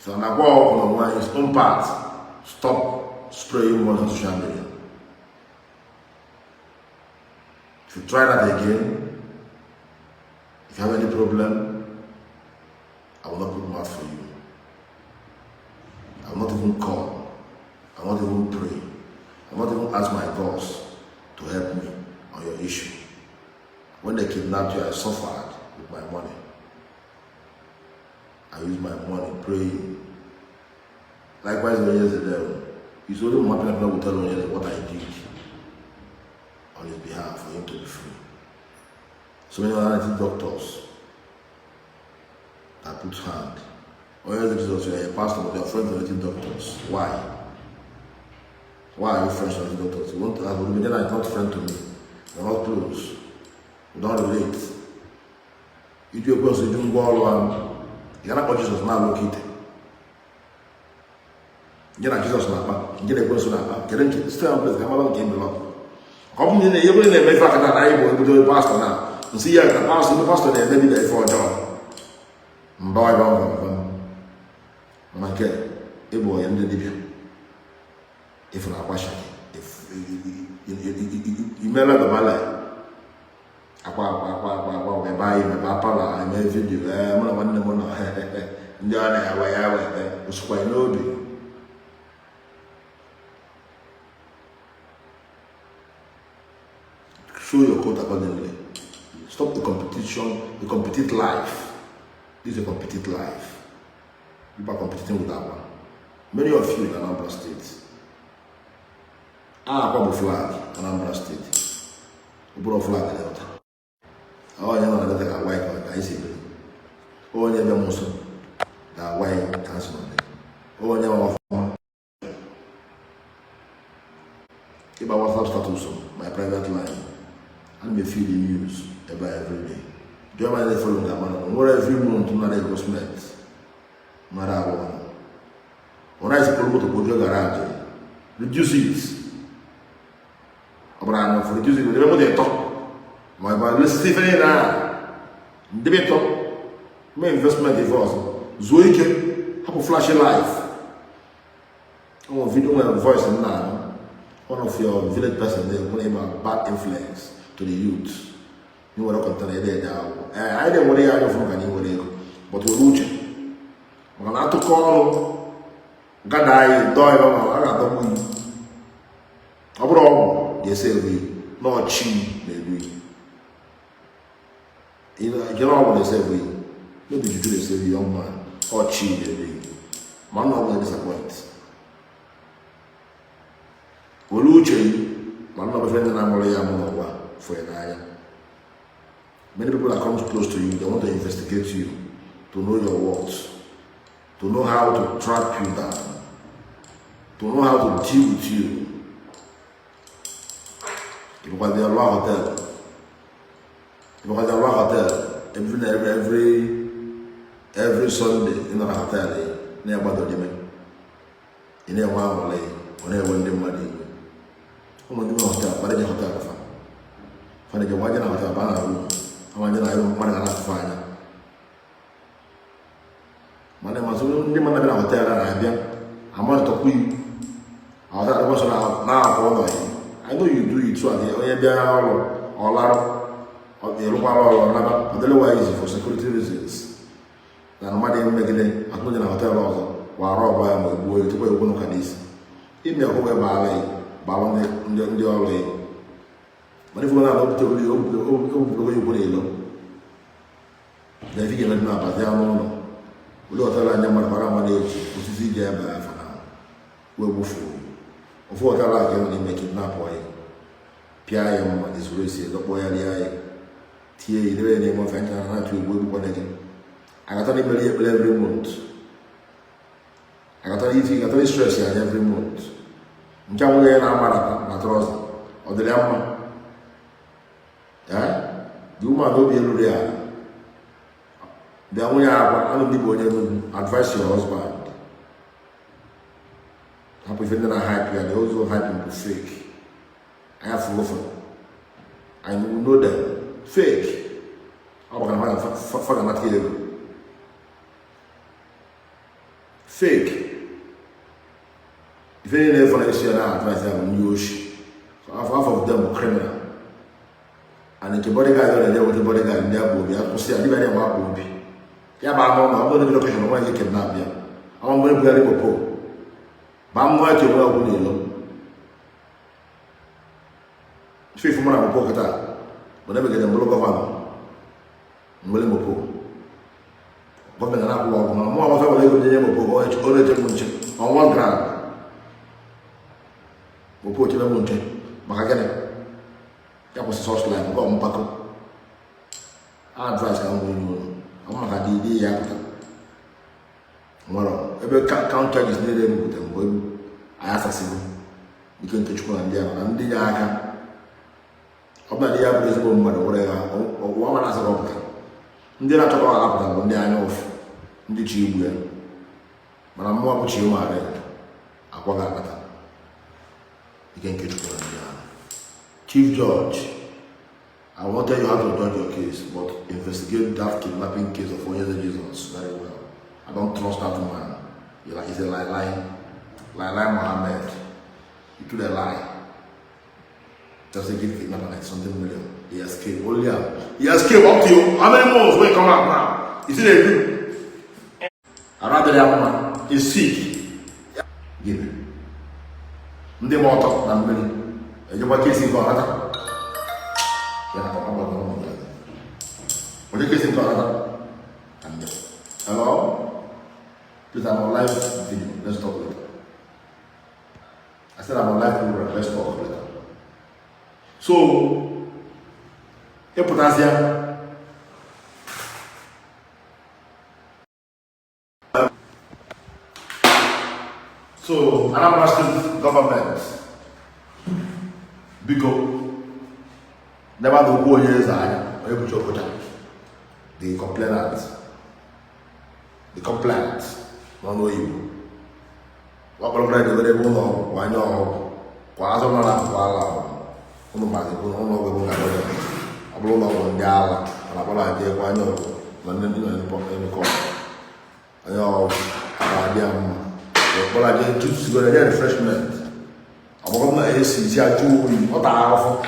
So on his own part, stop spraying more on social media. If you try that again, if you have any problem, I will not put mouth for you. I will not even call. I will not even pray. I will not even ask my boss to help me on your issue. When they kidnapped you, I suffered with my money. I used my money praying. Likewise, Onye Eze there, it's only one people will tell Onye Eze what I did on his behalf for him to be free. So many other doctors that put hand. Onye Eze Jesus, you are a pastor, but you are friends with doctors. Why? Why are you friends with doctors? You want to have a not friend to me. You're not close. You don't relate. You do a person, you don't go all one. You cannot put Jesus now located. You know Jesus now. You get a person now. Get into stay on place. Come along, game below. Come in, you're going to make fact that I will do the pastor now. You see, the pastor, they maybe there for a job. Boy, I'm like, a boy, and the Libya. If you're not watching, if you may not the ballet. Akwa buy my papa, I made video. I'm not one of them. And I was quite noble. Show your coat accordingly. Stop the competition, the competitive life. This is a competitive life. People are competing with that one. Many of you in Anambra State. Akwa flag, Anambra State. We put a flag in Delta. Oh, you know, that white, I see. Oh, you know, most that white council. Oh, you know, if I was status on my private line, and me feel the news about every day. Do you mind following that man? More every month, not a grossment. Mara when I say to go to garage, reduce it. Abraham for reducing the remember they talk. My Bible Stephen debate talk. My investment divorce. Zoike have a flashy life. Oh, video my voice now. One of your village person they want about bad influence to the youth. You want to contain there. I don't worry, I don't know but we're looking. We're going to call God, I die. They say we not cheap, maybe. You know what they say we. Maybe you do they say young man or cheap, maybe. Man not going to disappoint. We look man not friend and I'm for an eye. Many people that come close to you, they want to investigate you, to know your words, to know how to track you down, to know how to deal with you. Because they are hotel. Because they are hotel. Every Sunday in the hotel, near about the men. In a while, when I went to money. I'm going to hotel, but I didn't hotel. For the Wajan hotel, I want to find. My name was only one of the hotel, I want to talk with you. I was now. I know you do it too. Or otherwise for security reasons. Then my name again, I put in a hotel also. While Rob boy to go to Cadis. In the whole ballet, Baron the Orlay. But if we're not up to you, then if you get up at the Amono, we don't tell them what Paraman age, which is easier for now. We'll move forward. Of what I like, you make it not boy. Piam is racing, the boy, Tia, the name of Anna to one again. I got only every month. I got only stress every month. Jamwe and Amara, Matros, or the Lama. The woman will be able to. The only advise your husband. I'm pretending I hype you, and they also hype him to fake. I have to go for it. I know them. Fake. I'm going to find fake. If any never issue now, advise them new shit. So half of them are criminal. And the bodyguard there with the bodyguard in their booby, I could see a living about booby. Yeah, but I'm going to be location where you kidnap you. I'm going to be a little poor. But I'm going to well with you. If you want to poke that, but never get them look of I'm willing to poor. But I'm not walking. I'm more of a little bit of poor on one ground. We'll put you in a mountain. Macagani. That was a source line. Go on, Paco. I advise I'm going to. I'm not going to do the well, every counter is needed with them. I ask him. You can teach one there. And the Yaka. I'm not the average woman or whatever. Or woman as a robber. And then I talk about them when they are off. In the cheap way. But I'm more with you, my friend. I walk out. You can catch one there. Chief Judge, I won't tell you how to judge your case, but investigate that kidnapping case of Onye Eze very well. I don't trust that man. He's a lie Mohammed. He told a lie. Just a kid kidnapped like something million. He escaped. He escaped up to you. How many months will he come out now? Is it a good? I rather that man is sick. Give him. Ndị m ọtọ na mmiri ejekwa kesi nke ọnata ya na ọgbọ ọgbọ onye kesi nke ọnata and hello please I'm on live video, let's talk later. I said I'm on live program, let's talk later. So ịpụtasịa so Anambra State government biko never know who Onye Eze anya the complainant no Igbo wakpọrọ ndị were ebe ụlọ kwanye ọgwụ kwa azụ nọ n'akụkụ ala ụlọ maazị bụ ụlọ ọgwụ ga ọ bụrụ ụlọ ọgwụ ndị ala mana akpọrọ aja kwanye ọgwụ na ndị nọ n'ịkọ onye ọgwụ abịa mma but I just go there refreshment. I'm going to see a two or half.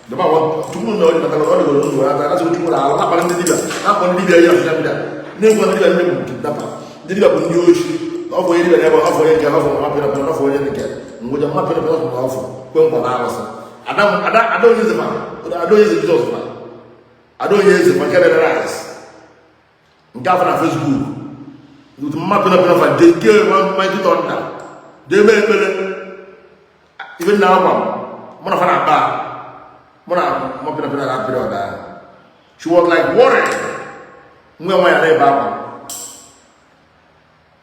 The about 2 million, but that's what you are not on the Libya. Not on Libya, you have that. Never kidnapper. The Libya will use of where you never offer a job for any again. With a map of offer. I don't use the man. I don't use the resource man. I don't use the materialize. Governor Facebook. With mapping up enough, they gave one mighty thunder. They made even now, one of her bar, one of mopping up in that period. She was like worried. Where my neighbor,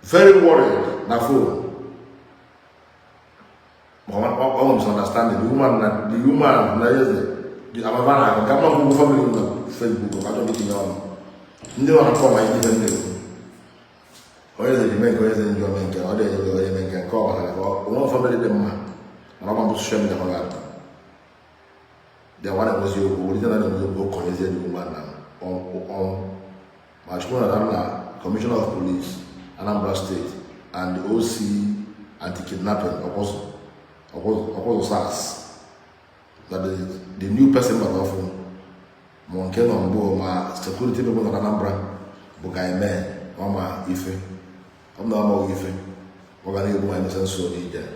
very worried. Now, fool. Almost understanding the woman, I'm a man. I come on to Facebook. I don't get it on. You know, I call my independent. Onye Eze make Onye Eze enjoy make ọ dị onye make nke ọ bara ọ nwe family dị mma mana ọ bụ social media ọ ga the one was you original was you Onye Eze dị mma na ma chukwu na Commissioner of Police Anambra State and the OC anti-kidnapping ọkpọzọ SARS that the new person but often ma nke nọ mbụ ma security people na Anambra bụ ga-eme ọma ife I'm not more giving. We're going to do my innocent soul in there.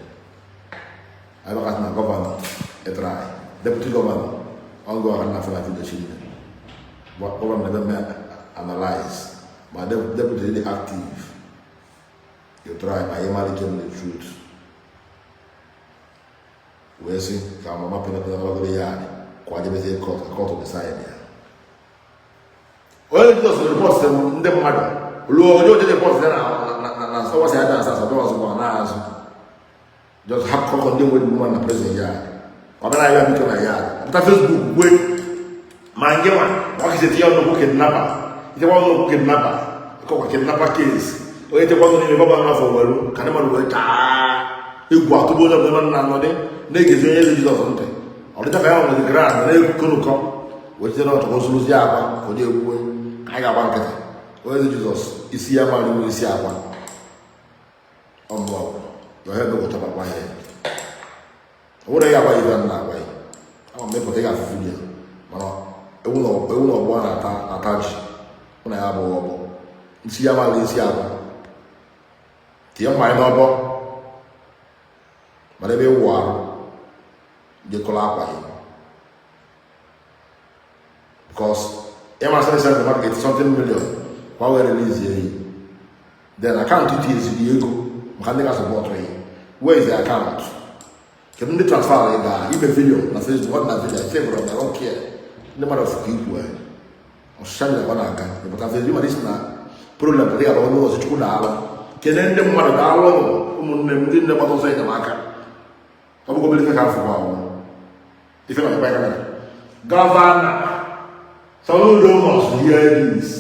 I look at my governor, a try. Deputy governor, I'll go and have a children. But governor never analyze. My deputy really active. You try, my email came the truth. We're seeing, I'm mapping up the yard. Quite a court of the side there. Well, it just reports them, the mother. Lord, you report there. So what's that? Just have to condemn with woman in the prison yard. Or when I am to my yard. But Facebook, wait. My one, what is it? You know, kidnapper. If you want to kidnapper, a kidnapper case. Or if you want to go back for well, can never wait. You go to both of them and another. They give you or something. Or the time on the ground, they couldn't come. Which they not to lose Yaba, or they will. I got one. Where is Jesus? Is here, man? Is here one? your head will top up my head. What are you about that way? I'll make a video. It will not one attach when I have a see how I see how. The my noble, but every war, they collapse because Emerson said the market something million. Why we release here? Then account it is the ego. Mechanical support rate. Where is the account? Can they transfer like that? Even video, na Facebook, what na video? I favor them. I don't care. No matter of people. I'm sure they want to get. But after you listen, problem for the other one was a true dollar. Can end them one dollar? Didn't know what to say in the market. I'm going to believe half of one. If you're not a governor, so you must hear this.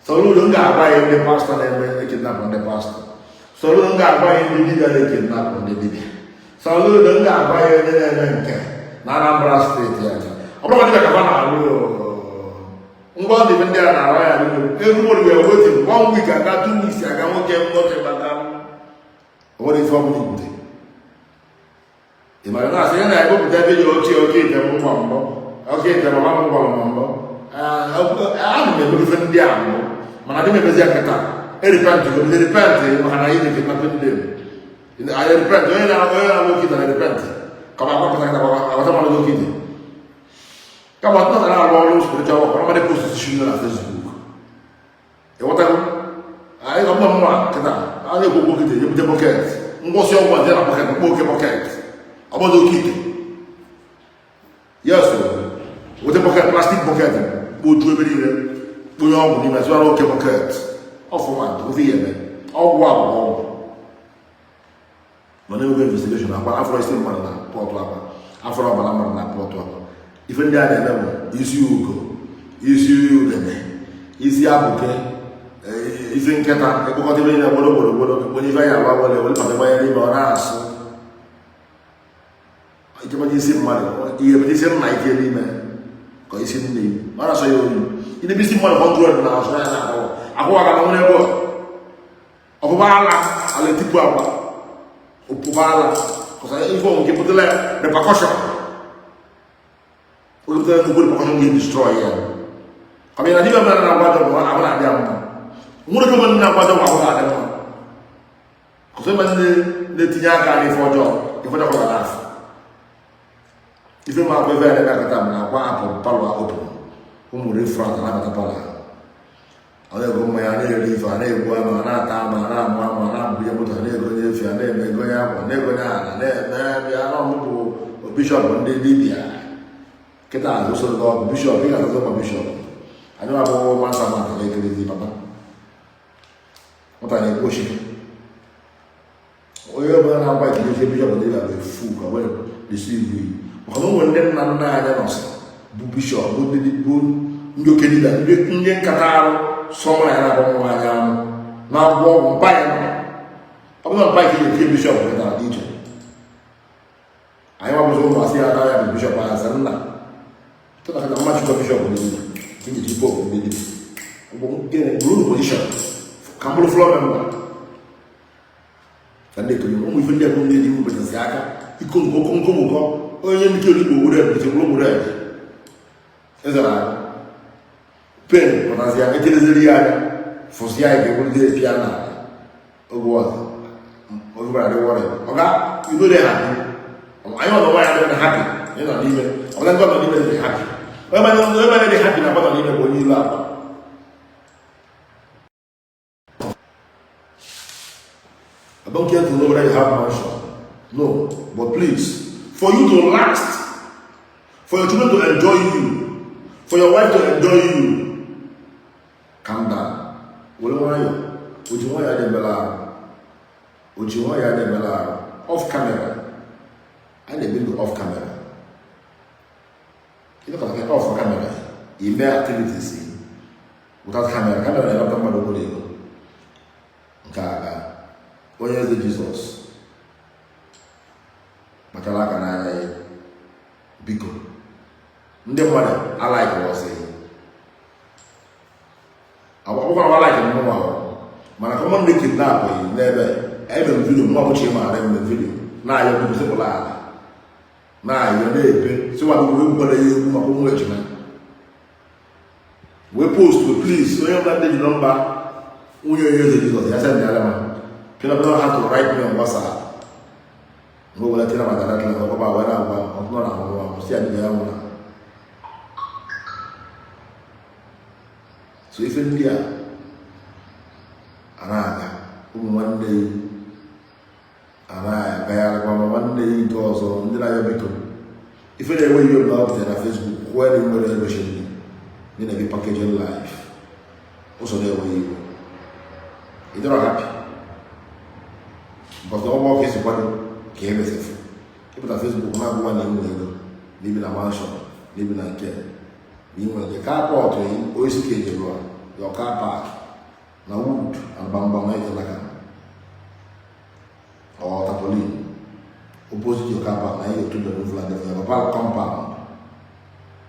So you don't get by the pastor and they kidnap on the pastor. So you don't get by the leader they kidnap on the leader. So you don't get by the Anambra State. I'm not going to go even there now. Everybody were waiting 1 week and that 2 weeks. I can't get nothing but that. What is wrong with it? If I don't say I go to that video, okay, the mumbo, okay, the mumbo, I'm a different diamond. I didn't know that. I repent, and I didn't get them. I repent, when I'm working and I repent. Come on, I was about to go in. Come on, not allowed spiritual work. I'm going to post on Facebook. You want I don't know what I go book it in the pocket. What's your one? Then I'm going to pocket. I'm going to keep it. Yes, sir. With a pocket, plastic pocket. Would you believe it? We all believe as well. Okay, pocket. Off for one, with the end. All wow. When we go investigation, I'm going to still man na port wapa. After all, I'm na port wapa. Even there, the level is you go. Is you them. Is the abuke. Is in Keta. Because even in the world, when you buy a wall, you will put the way on us. I can't just say money. You have to say Nigerian man. Because it's in the man. I say you. In the business, 100 now. I go on the go. Obala, I let you go. Obala, because I inform you put the repercussion. We will put the destroy here. I mean, I didn't know about the one I am. What do you want about the one I am? Because when the Tiaka for job, if I don't laugh. If you are very Nakatama, Papa, Pala open, whom will refrain and have a pala. I never go my leave, I never go on Mamma, be able to live your name, go out, never know, Bishop on the Libya. Kita also the bishop, he has a bishop. I know about one time I make Papa. What I negotiate. Oh, you're going to buy the bishop and they are fool, I will deceive you. When then another bishop, would be good, you can either Indian Qatar, somewhere I am now walk by. I'm not buying the bishop without Egypt. I was almost here, I am bishop as a how much bishop will do in the people will be get a good position. Campbell floor member. And they can only find them only with the Zaka. You couldn't go. Oh, you kill you with the room red. Is that pen when I say I tell the area for Siaka will get piano. Oh, what? Over the water. Okay, you know they're happy. I don't know why I'm happy. You're not even. I'm not going to be happy. When I'm happy about the living when you laugh. I don't care to know whether you have mansion. No, but please, for you to last, for your children to enjoy you, for your wife to enjoy you, calm down. What do you want off camera. I didn't do off camera. You look at off camera. You may activities without camera. Camera never come out of the world. Onye Eze Jesus. Makalaka na biko. Ndị mmadụ alike was saying. I like him more. Man, I come on the kidnap you never. even video, more much him and video. Now you're going to say, now you're there. So what we will do, we post, we please, when you have the number, Onye Eze, I said, the other man, you don't have to write me on WhatsApp. No one tell about that, about when I'm not see the so if India, one day, one day goes on, then I become. If any way you love then Facebook, where you will ever show me, then I be packaging life. Also, there way you. You're not happy. Because the whole work is what came with it. People on Facebook, not one living in a mansion, living in a care. You want the car park to him, always cage your car park. Now wood and bamboo night like or tarpaulin. Opposite your car park, now you to the roof like the park compound.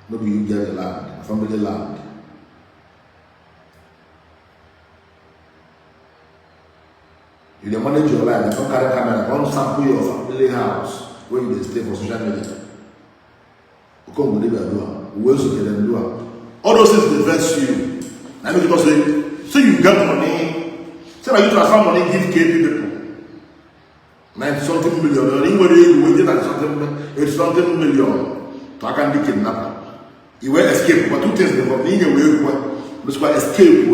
Maybe you get the land, family land. You don't manage your life, you don't carry camera, don't sample your family house where you stay for social media. You can't believe you do it. All those things they vex you. I mean, because say you get money, say that you transfer money, give KP people 90 something million, anywhere you waited at something million to can be kidnapper. You will escape, but two things before being away, which was escape.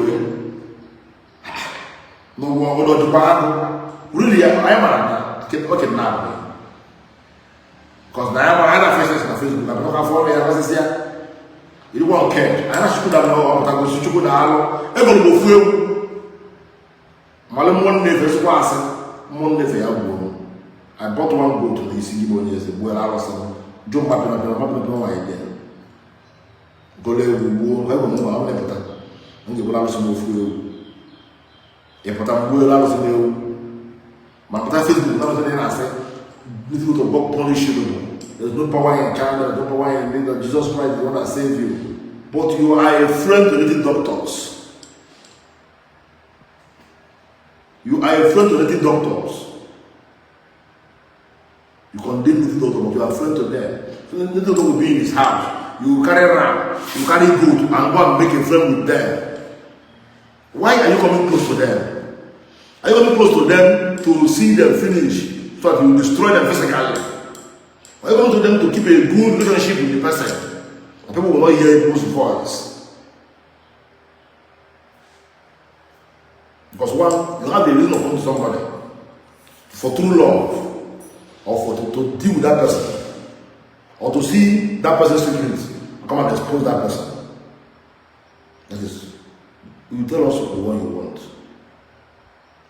No one would not really, I am okay now. Because now I have faces on Facebook. I'm not for me. You don't care. I should have known what I was to go down. Everyone will feel Malam one never squash, one never. I bought one boat to the Igbo years ago. I was jump up and up no idea. Go there, we will have a more better. And you will have some of if I'm going to my Facebook, I say, little to God punish you. There's no power in Canada, there's no power in England. Jesus Christ is the one that saved you. But you are a friend to little doctors. You are a friend to little doctors. You condemn little doctors, but you are a friend to them. So little doctor will be in his house. You carry around, you carry good, and go and make a friend with them. Why are you coming close to them? Are you coming close to them to see them finish so that you destroy them physically? Are you going to them to keep a good relationship with the person? And people will not hear Igbo's voice. Because one, you have a reason of coming to somebody for true love, or for to deal with that person, or to see that person's secrets and come and expose that person. That is, you tell us the one you want.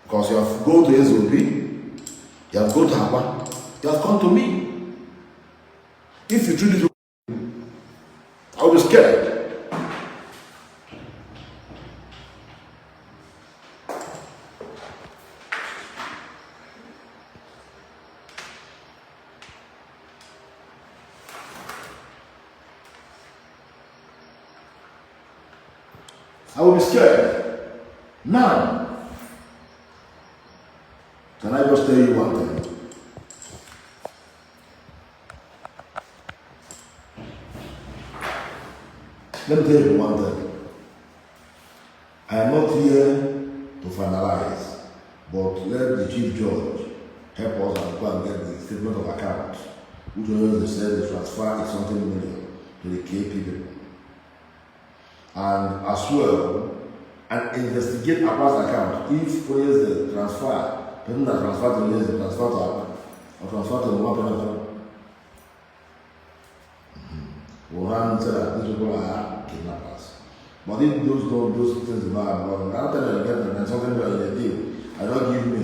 Because you have gone to SOP, you have gone to Akwa, you have come to me. If you truly do, I will be scared. I will be scared. Now, can I just tell you one thing? Let me tell you one thing. I am not here to finalize, but let the chief judge help us and go and get the statement of account, which always said the transfer is something million to the KP people. And as well, and investigate Akwa's account. If Onye Eze transfer, person that transfer to Onye Eze, transfer to Akwa, or transfer to one we'll hand say that these people are kidnappers. But if those things are bad, I'll tell you again, and something about the deal. I don't give me,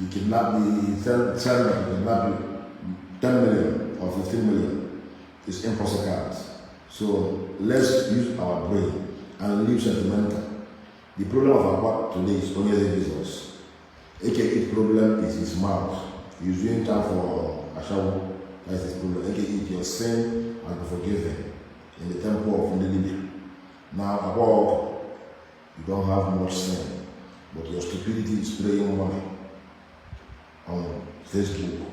you kidnap me, sell me, kidnap you 10 million or 15 million. It's impossible. So let's use our brain and leave sentimental. The problem of Akwa today is Onye Eze business. AKA problem is his mouth. He's doing time for Ashawo. That's his problem. AKA your sin and be forgiven in the temple of Ndidi. Now, Akwa, you don't have much sin, but your stupidity is playing money. on Facebook,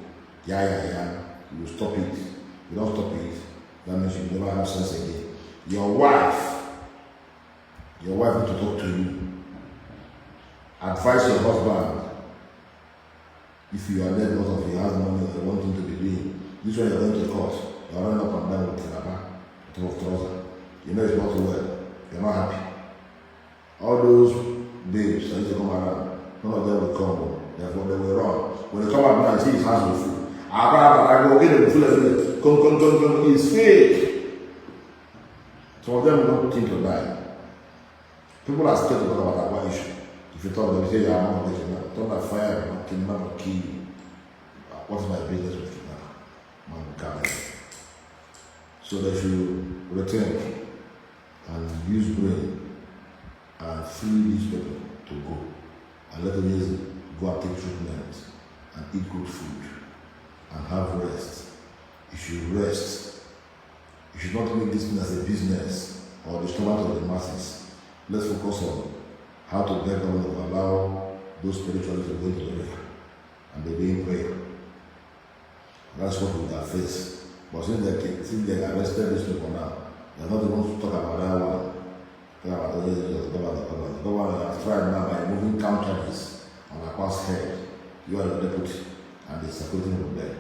you stop it. You don't stop it, that means you never have sense again. Your wife need to talk to you. Advise your husband. If you are there because of he has money or you want him to be doing, this one you're going to court, you're running up and down with a trouser. You know it's not well, you're not happy. All those babes that used to come around, none of them will come, therefore they will run. When they come out now, you see his hands will full. I go get him full of it. Come, it's fake. Some of them will not think to die. People are scared to talk about that one issue. If you talk, they will say, you are not getting that. Don't have fire, not kidnap or kill you. What is my business with kidnap? Man, God. So they should return and use brain and free these people to go. And let them just go and take treatment and eat good food and have rest. You should rest. You should not make this thing as a business or disturbance of the masses. Let's focus on how to get them to allow those spiritualists to go into the river and they be in prayer. That's what we have faced. But since they arrested these people now, they're not the ones to talk about that one. Talk about the government has tried now by moving count charges on Akwa's head. You are the deputy and the security of them.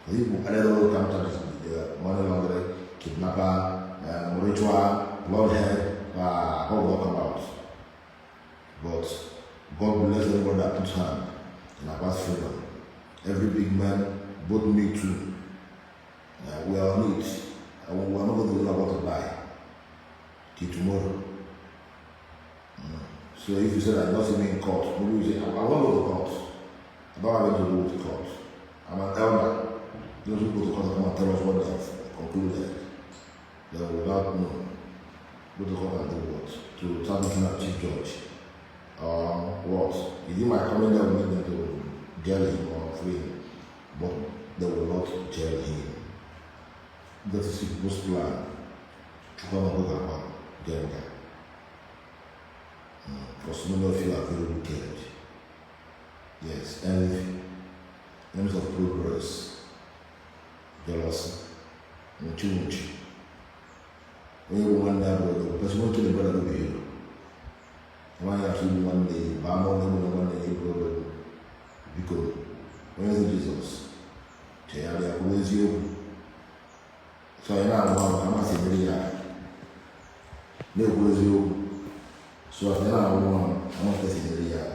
So you added all the count charges, money laundering, kidnapper, ritual, bloodhead, all will come out. But God bless everyone that puts hand in Akwa's freedom. Every big man, both me too. We are on it. We are not going to know about to die till tomorrow. So if you say that you're not even in court, maybe you say, I won't go to court. I don't have anything to do with court. I'm an elder. Those who go to court come and tell us what they have concluded. They will not know. Go to court and do what? To start looking at chief judge. What? Is it my comment that will make them to jail him or free him? But they will not jail him. That is the most plan to come and look at jail guy. Because many of you are very wicked. Yes, envy, enemies of progress, jealousy, much. When you want that brother, the person who kill the brother will be here. When you actually one day, one day, brother, because when is Jesus? They are always you. So I know I'm not saying that. They always you. So I know I'm not saying that.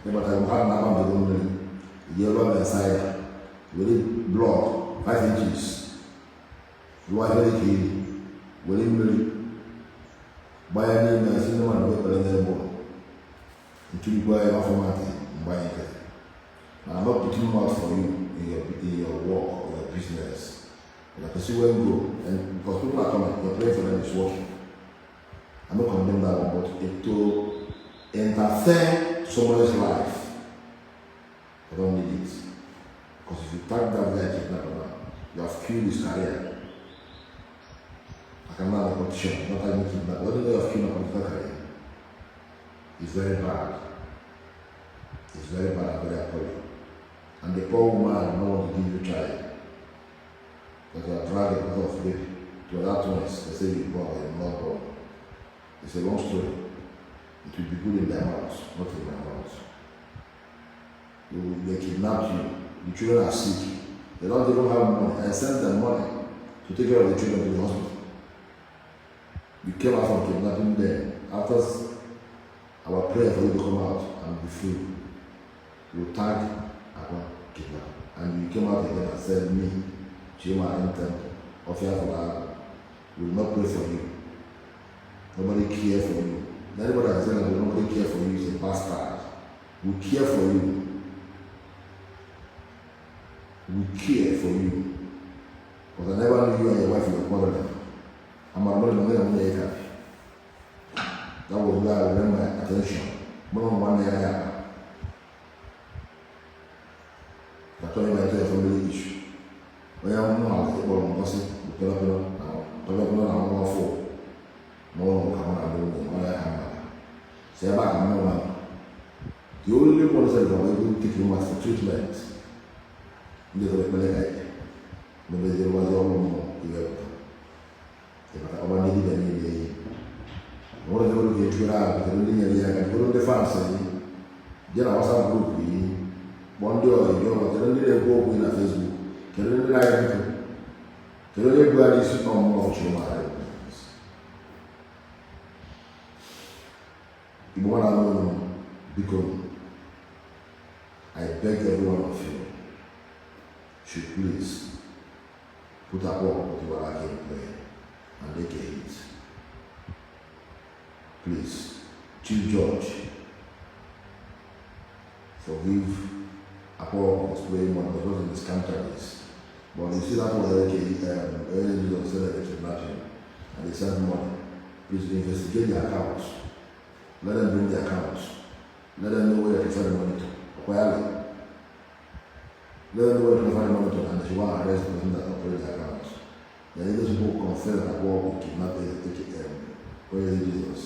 But I have the room, yellow inside, very block, 5 inches. You are very key. Willing buy a name as no one will be there. Until you buy a format and buy it. I'm not putting out for you in your work or your business. But I can see where you go. And because people are coming, you're praying for them, it's working. I'm not condemning that one, but it to interfere someone's life. I don't need it. Because if you tag that guy kidnapper, you have killed his career. I cannot have a competition, not having kidnapper. What do you have killed a political career? It's very bad. It's very bad and very appalling. And the poor woman does not want to give you child. But you are dragged because of rape. To other twins, they say you born or you're not born. It's a long story. It will be good in their mouths, not in my mouth. They kidnap you. The children are sick. They don't even have money. I sent them money to take care of the children to the hospital. You came out from kidnapping them. After our prayer for you to come out and be free, you tag Akwa kidnap. And you came out again and said, me, Chima Intent, Ofia for will not pray for you. Nobody care for you. Anybody that says that nobody care for you is a bastard. We care for you. We care for you. Because I never knew you and your wife were quarreling. I'm not going to happy. That was where I remember my attention. One day I had. I told you my family issue. When I know how to get one gossip, we put up now. Put up now, I'm for. No one will come and do it. Say back and no one. The only one hotel from able to take him for treatment. They were like, maybe there was all more. If I wanted to be one of the people who are the defense, there are some group. One day, you know, they don't go in a Facebook. They don't like people. They don't go and see more of your you want to know, because I beg every one of you should please put Akwa Okuko Tiwaraki in prayer and make a hit. Please, Chief Judge, forgive Akwa was playing one because in his countries. But you see that was Onye Eze said they kidnapped him and they sent money. Please investigate the accounts. Let them bring the accounts. Let them know where they can find the money to. Let them know where to find the money to, and if you want to arrest the person that operates the accounts. Then those people confess that Akwa kidnapped Onye Jesus.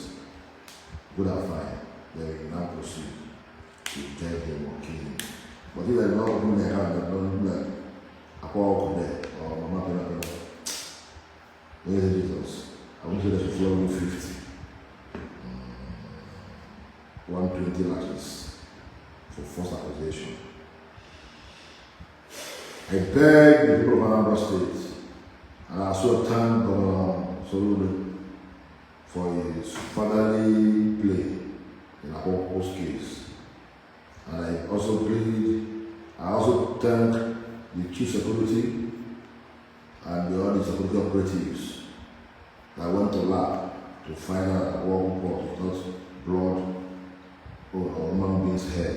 Good and fine. They will now proceed to get him or kill him. But if they are not opening the account, they don't do like Akwa Okuko there or Mama Pena. Onye Eze Jesus. I want you to flow 150. 120 lashes for false accusation. I beg the people of Anambra State, and I also thank Governor Soludo for his fatherly plea in Akwa Okuko's case. And I also thank the Chief Security and all the security operatives that went to lab to find out that Akwa Okuko was not blood or a human being's head.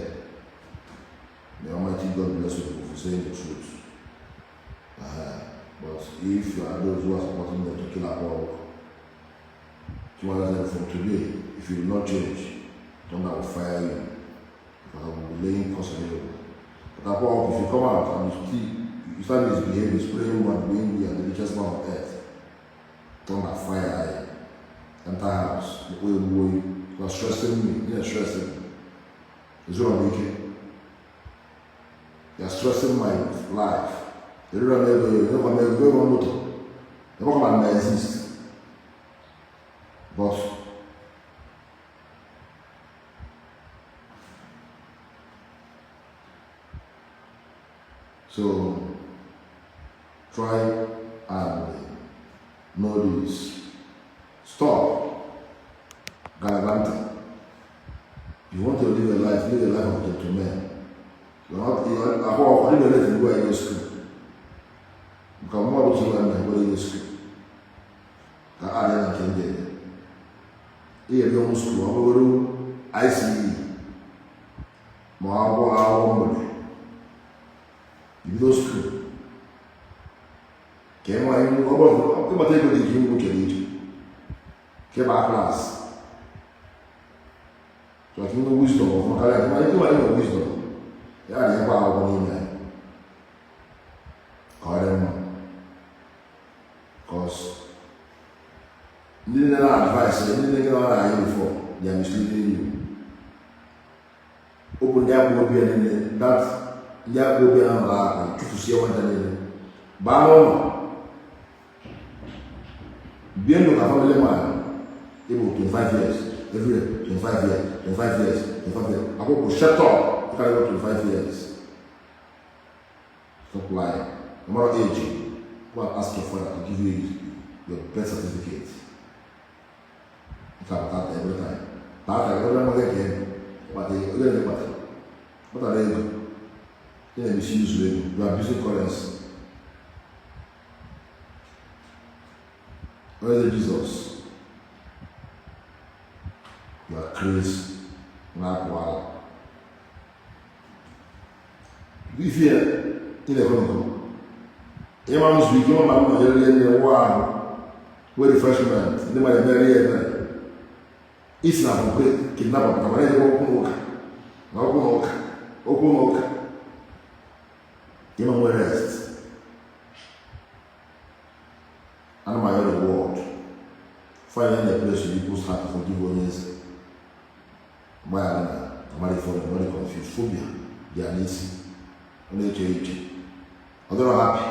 The Almighty God bless you for saying the truth. But if you are those who are supporting them to kill Akwa Okuko, from today, if you will not change, then I will fire you. Because I will be laying possible. But Akwa Okuko, if you come out and you start misbehaving, spraying one being and the richest man on earth, don't have fire, enter house, the way you are stressing me, you are stressing me. It's what I'm making. You are stressing my life. You don't know, you don't exist. But so try and know this. Stop gallivanting. You want to live a life of gentlemen. You're not I didn't let you go in your school. Because more of you and go in your school. I didn't change it. Here you school, I go to ICE. More you go school. Came on you over the table that you look at it. Came back class. So I think the wisdom of my life, I do have wisdom. Yeah, I have one in there. Call them. Because you didn't advise, you didn't get what I before. They are misleading you. Open their body and that their body and laugh to see what they did. Baron, being the family man, able 25 years. Every year, 25 years, 25 years, 25 years. I go shut up. You can't go 25 years. Stop lying. No matter age, go and ask your father to give you your birth certificate. You can have that every time. But I don't remember again. But they don't know what are they doing? They misuse you. You are abusing currency. Where is Jesus? You are crazy. Not wild. If you are in the home, your mom's weak, your mom is in the wow. Where the freshman, they might have very it's not a great kidnapper, but I don't open. You know where rest. And my other word. Finding a place where people start to forgive Onye Eze. very confused. Phobia, they are lazy. Only change. I don't know happy.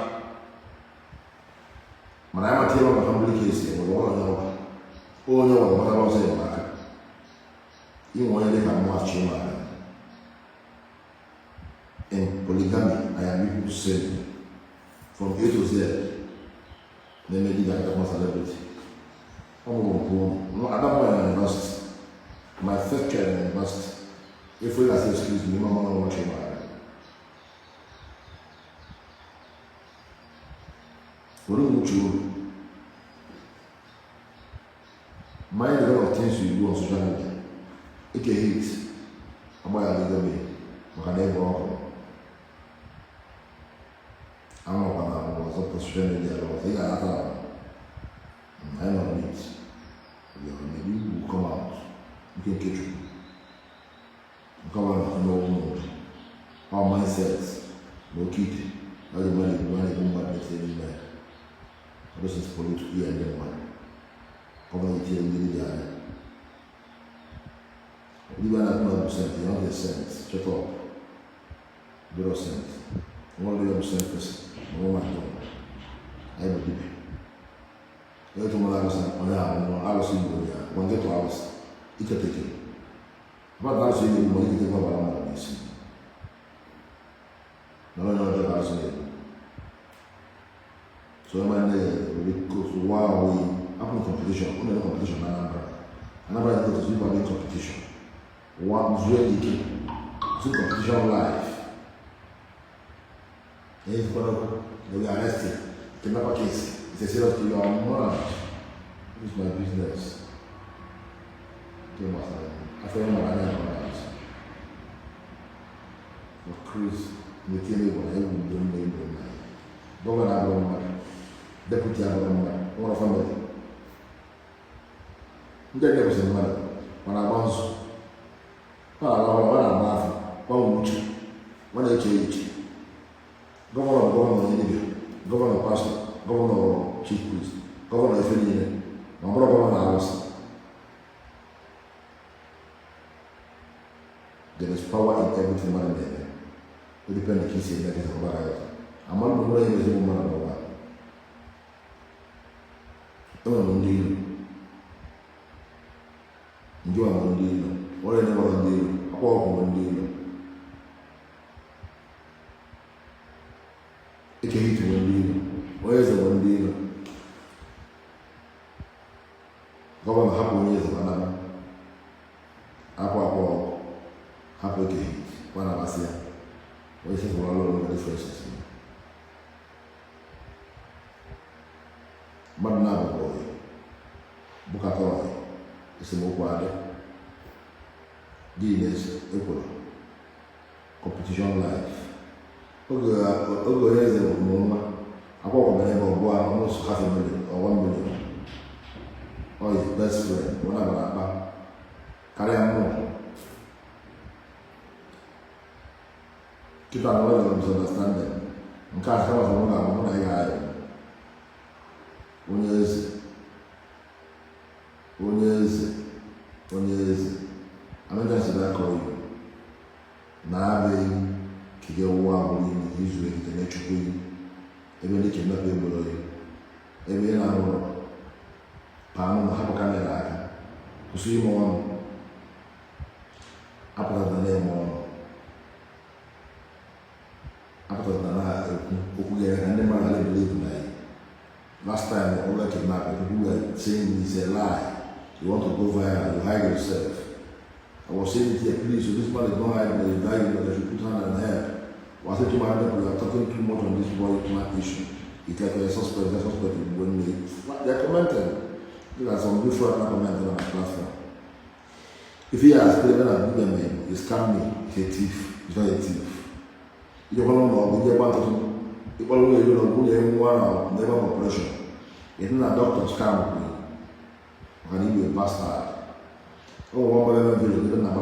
When I'm a team of a family case, I will all know. Oh, no, what I was saying, even when they have more children. In polygamy, I am people who say from A to Z, they may be like a celebrity. I don't want an university. My first year in university. If we ask excuse me, my mom will watch him. What do you mind a lot of things you do on social media? It can hit. I'm going to leave me. I can never walk. I'm not going to was up on social media. I know it. Maybe you will come out. You can catch you. Come out of no mode. Our mindsets, no kid. All the money, they say in there. This is politically and then one. Come on, you tell me the other. You are not 100%, you don't get sense. Shut up. 0 cents. 100% person. No one I will give you. You have to know I was in the 1 to 2 hours. You can take it. But that's really more you can take over on this. No, that's it. So I'm going to go to wow, we have competition. Only competition, another is to sleep about competition. One is really key. It's competition life. If they will arrest you, kidnapper case. It's a serious to your mom. This is my business. I feel my money for Chris, the team will do Governor, Deputy Governor, one of family. You get never seen money when I bounce. One HH. Governor, Governor Pastor, Governor Chief Priest, Governor Affiliate, my brother Governor House. There is power in everything man there. It depends on the case that is about it. I'm not going to use woman number one. I'm not going to do you are going to do what I never going to do. Akwa Okuko do it can hit one do. Where is the one do? Governor happen years of another. Akwa happen to hit one of us here. What is it for all of the differences? But now, boy, Bukato is a more Guinness equal competition life. Onye Eze bụ mma akwụkwọ mere ebe ọgbọ almost half a million or 1 million. Or his best friend, one of our carry more. Keep an eye on misunderstanding. In case I was one of Onye Eze. I'm not going to call you. Now, kige wa wuli ni izu ekite na chukwu yi ebe ndị kidnap egboro yi ebe na arụ paanụ na hapụ kamera aka kwụsị ime ọnụ apụtara na eme ọnụ apụtara na ekwu okwu ga-eme ka ndị mmadụ ala believe na ya. Last time all that kidnapping, people were saying it's a lie. You want to go viral, you hide yourself. I was saying it here, please, so this man is not hiding, he's dying, but they should put hand on head. I said to my people, we are talking too much on this boy issue. It's like a suspect when they're commenting. There are some good friends commenting on the platform. If he has played a bigger man, he's scamming, he's a thief, he's not a thief. You don't know, we get one to people who you know, who they want never operation. It's not a doctor scam. Can he be a bastard? Oh, one of them even not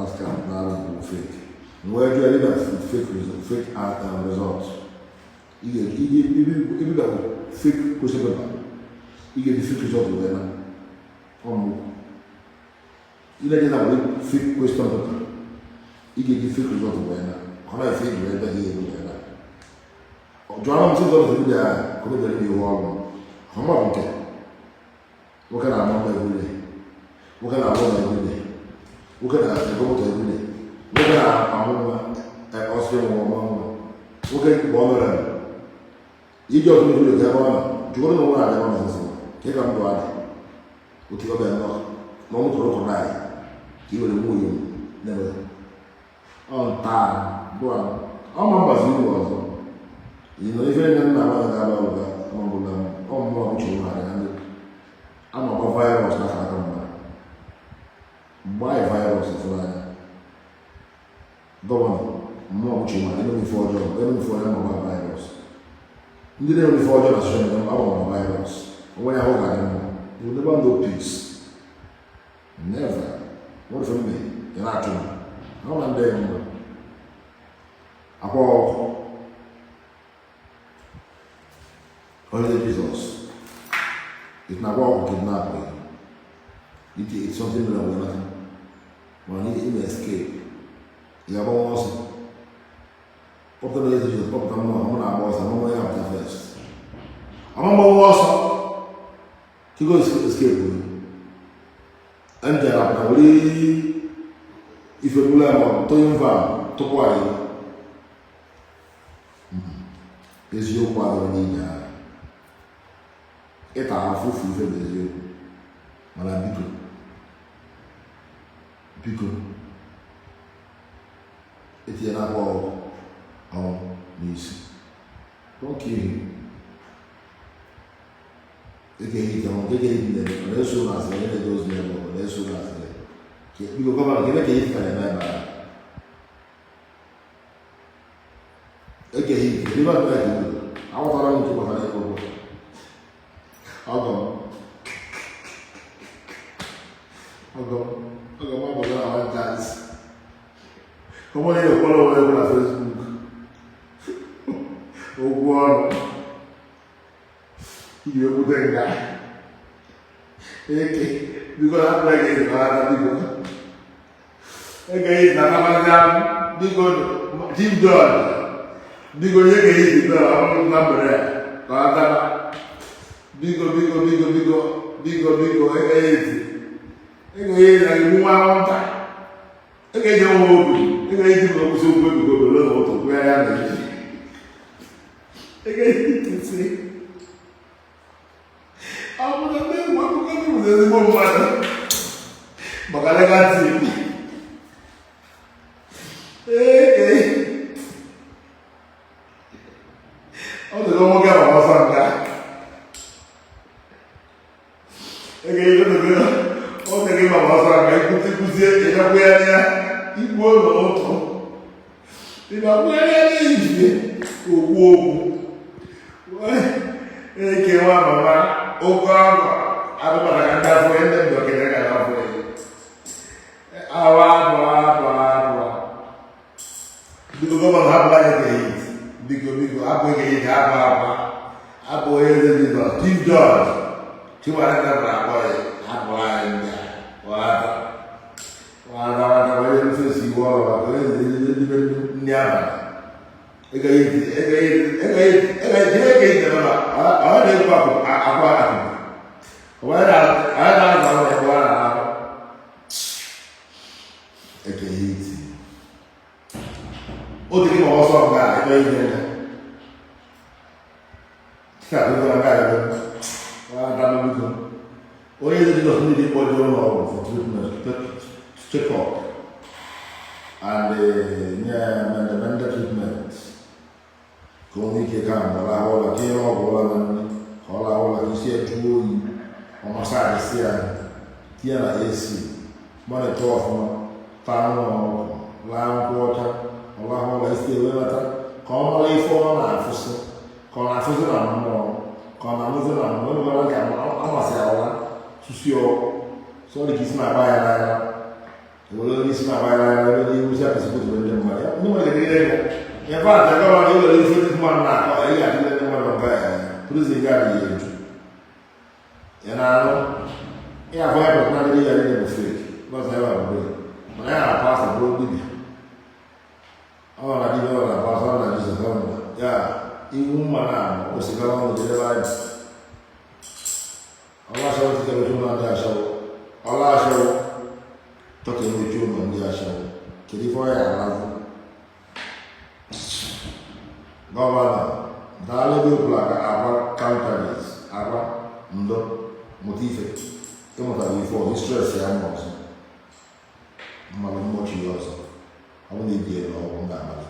scam, now fake. Where do you live fake results? You get fake question paper. You get the fake result with them. You let them have fake question paper. ị ga-eji fake result wee na ọ na-efe ego ebe gị ego wee na jụọ m sị dọla ebido ya ka o mebere m iwu ọgwụ ọma bụ nke nwoke na-ama mma ebule nwoke na-agba ụlọ ebule nwoke na-ego moto ebule nwoke na-amụ nwa ọsọ nwa ọma nwa nwoke mgbe ọ mere iji ọtụ ebule ga ebe ọ nọ jụgoro na nwa na-adịba n'ọzọ ka ị ka m dụ adị otu ọbịa nọ na ọmụ tụrụ ụkọ naanị ka ị were nwunye na-eme taa dụa ọma mgbazi uru ọzọ ị nọ ife nye nna nwaanyị ga-aba ụga ọmụbụla ọmụmụ ọbụchi ụmụ adị na ndị amaba virus na aka mma mgbe anyị virus fụrụ anya gọvanọ mmụọ ọbụchi ụmụ adị n'ofe ọjọọ ebe mfe ọjọọ maba virus ndị na-enwe ife ọjọọ na social media agbamama virus onwe ya ahụ ga-adị mma you will never know peace never what from me you're not true how am I mma Akwa Okuko Onye Jesus it's not Akwa Okuko kidnap it's something that we're not when he escape you have almost pop the Onye Jesus pop the more na boss and more after first I'm also he goes to escape and there are if you pull to invite to quiet eziokwu adọrọ n'inye ha ịta afụfụ ife bụ eziokwu mana biko etinye na Akwa Okuko ọnwụ n'isi don't kill him ekeghị ike ọnwụ ekeghị ike ọ na-eso n'asịrị onye na-edozi n'ebe ọ na-eso n'asịrị biko gọvanọ ka ebe ka ihe ka na-eme ebe a ekeghị ike ebe a na-eke awụtara m nke gbasara ebe ụgwọ ọgọ m abụghị na one chance ọmọ ya ekpọrọ onwe egwu na Facebook okwu ọrụ iji ekwute nga eke biko na atụrụ ege ezi n'aka biko ege ezi na nabazi ahụ biko Chief Judge biko onye ga-eyi ezi ọrụ na mbere ka ọ daba biko ege ezi na iwu nwa nwụta ege ezi nwa obi ege ezi na okwụsị okwu ebugo bere na ụtụ kwụ ya na ezi ege ezi ọ bụrụ na ndị Igbo akụkọ ndị bụ ezigbo mmadụ maka legati ọ dịrị nwoke ma ọsọ nka ọ dịrị ma ọsọ nka ikuzie ịgakwa ya ya igbu ụlọ ụtọ ịgakwa ya ya n'ehihie okwu ekewa mama oke ọgọ abụbara ka ndị afọ ndị ndọkịta gara afọ awa abụọ biko gọvanọ hapụla ya ga-eyi biko abụghị eyi ka abụ onye eze Jizọs Chief Judge Tiwaraki bara akpọ ya abụ anyị ndị wada onye mfesi iwu ọrụ maka onye eze ndị abalị and mental treatment only ke kan la hola ke no bola hola que se tuoi o massage sia tia la esi mane tofu tano la quota la hola este levata como lei for na fuso con la fuso na mo con la fuso na mo no ga ma amase ala susio so di kisma ba ya wala ni sima ba ya ni musa ke sibu de ma ya ni ma le dire ya fa ta ga ni le ni fuso ma na ko ya ni le ma ba ya prison ga ni yetu ya na no ya fa ya na ni ya ni mo fake ba sa ya ba bo ma ya pa sa bro bi ọ na dibịa ọ na-agba ọsọ na Jizọs ya iwu mma na osigara ọnụ jedebe anyị ọla ashawo tikere otu ụlọ ndị ashawo ọla ashawo tọka emechi ụlọ ndị ashawo kedu ife ọya alazụ gọvanọ daalụ ebe ọbụla ka agwa countenance agwa ndo mụta ife ịmụtara ife ọzọ stress ya mma ọzọ mmanụ mmọchi ya ọzọ ọ bụ na ebi elu ọgwụ ndị abalị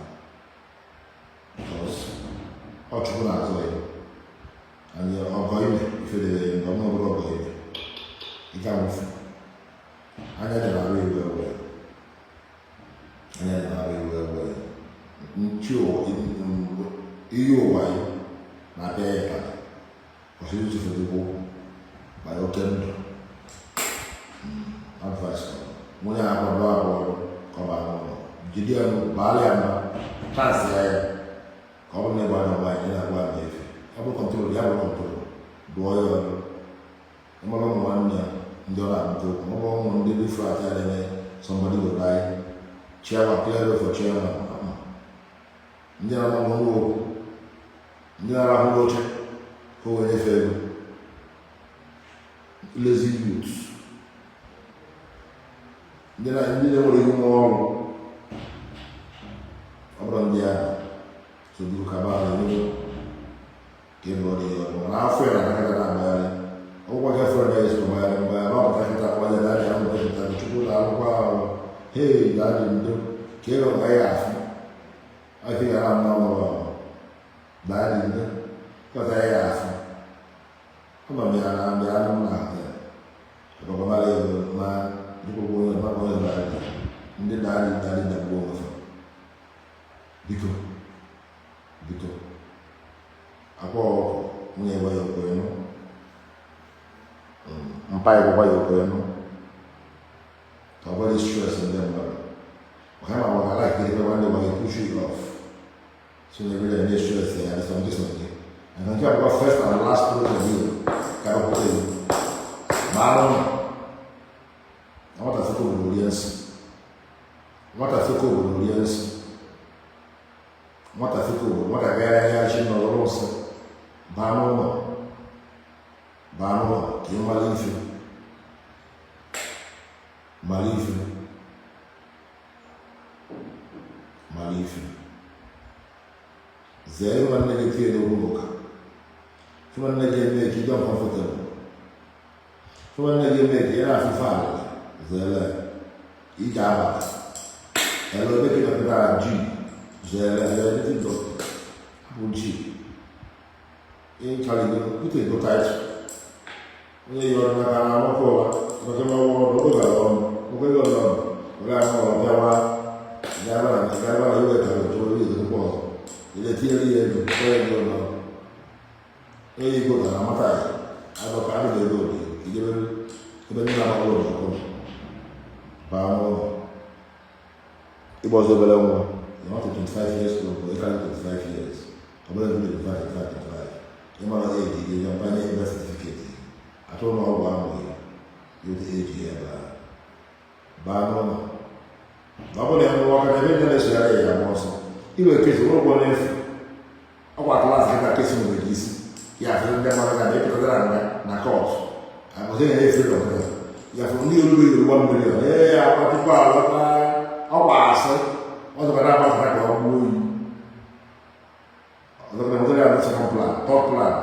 ọ chukwu na-azụ ya anyị ọgọ ime ifedere ya nke ọma ọbụrụ ọgọ ime ịga nwụfu anya dị na-arụ iwu ewe anya dị na-arụ iwu ewe nchi ihe ụwa ya na-abịa ya ka ọsịrị tụfedugbo ma ya oke ndụ advice nwunye agbado abụọ kọba n'ụlọ jide ya baala ya mba chance ya ya ka ọ bụ na ịgba na ọgba ya na-agba ya efe ya bụ kọntrol ya bụ kọntrol dụọ ya ọrụ ịmara ụmụ nwanne ya ndị ọ na-amụta okwu ọ bụ ụmụ ndị dị frat ya na-eme somebody will buy chairman clear for chairman ndị na-amụ okwu ndị na-arahụ oche ka o were efe ego lazy youth ndị na-enwere ihe nwa ọrụ ọ bụrụ ndị ahụ sogburu kaba n'elu ka ebe ọ dị ya ọrụ mana afọ ya na-akata na-agbagharị ọgwụgwọ gafere na esi mgbagharị mgbagharị ọ pụta kịta akpọle narị ahụ mepụtara chukwu na akwụkwọ ahụ hei ga-adị ndo ka ebe mgbe ya afọ afọ ya na mma ọrụ ahụ daadị ndo kọta ya afọ ọnọ m ya na mgbe anụ m na-ahụ ya ọbọbara ego ma dịkwụkwọ onye ọgbakọ onye na-adị ndị na-adị na-agbo onwefe biko akwa ọkụ nwunye gwa ya okwe nụ mpa ya gwakwa ya okwe nụ ka ọ bụrụ stress ndị mmadụ ọha ma ọ gara ikiri ebe nwanne gwa ya push you off so na ebere ndị stress ya dị sọmdị sọmdị and nke abụọ first and last program you ka ọ pụta ya ma anụ nwata foko obodo rie nsị nwata foko obodo rie nsị nwata foko obodo nwata gara ahịa chi n'ọlụrụ nsị baa n'ụlọ ka ị mara ife zere nwanne gị tie n'okwu ụka nwanne gị eme ka ị dị uncomfortable nwanne gị eme ka ị na-afụfe ala zere ije abata ele ebe gị nọpụtara ji zere ndị dọkịta bụ ji ịchọrọ put ego title onye yi ọrụ maka na amụkọ ụwa maka na ọnwa ọrụ oge ọrụ oge ọrụ oge ahụ ọrụ bịawa gaba na iwe ka otu orí ezigbo ọzọ ile tinyere ya ego onye ego nọ onye igbo gara amata ya adọka adịghị ego obi ijebe ebe ndị na-agbagbo ụlọ ọkụ baa n'ụlọ ịgba ọzọ obere nwa you want to 25 years old or you carry 25 years ọ bụrụ ebe 25 ịmara eji gị ya mbanye ebe certificate atụrụ na ọgwụ ahụ ya yote eji ya baa n'ụlọ ọ bụrụ ya nwụọ aka ebe ndị na-esogharị ya agba ọsọ iwe kesi ụgwọ ụgwọ n'efu ọkwa klaasị ka kesi nwere isi ya afere ndị mmadụ ga na-epụtara nga na kọọtụ akụzi ya efe dọkịta ya fụrụ ndị oruru iri 1 million ee ya akwa tupu alọta ọkwa asị ọzọkara agbasara ka ọ gbuo oyi ọzọkara nwetara ya second plan third plan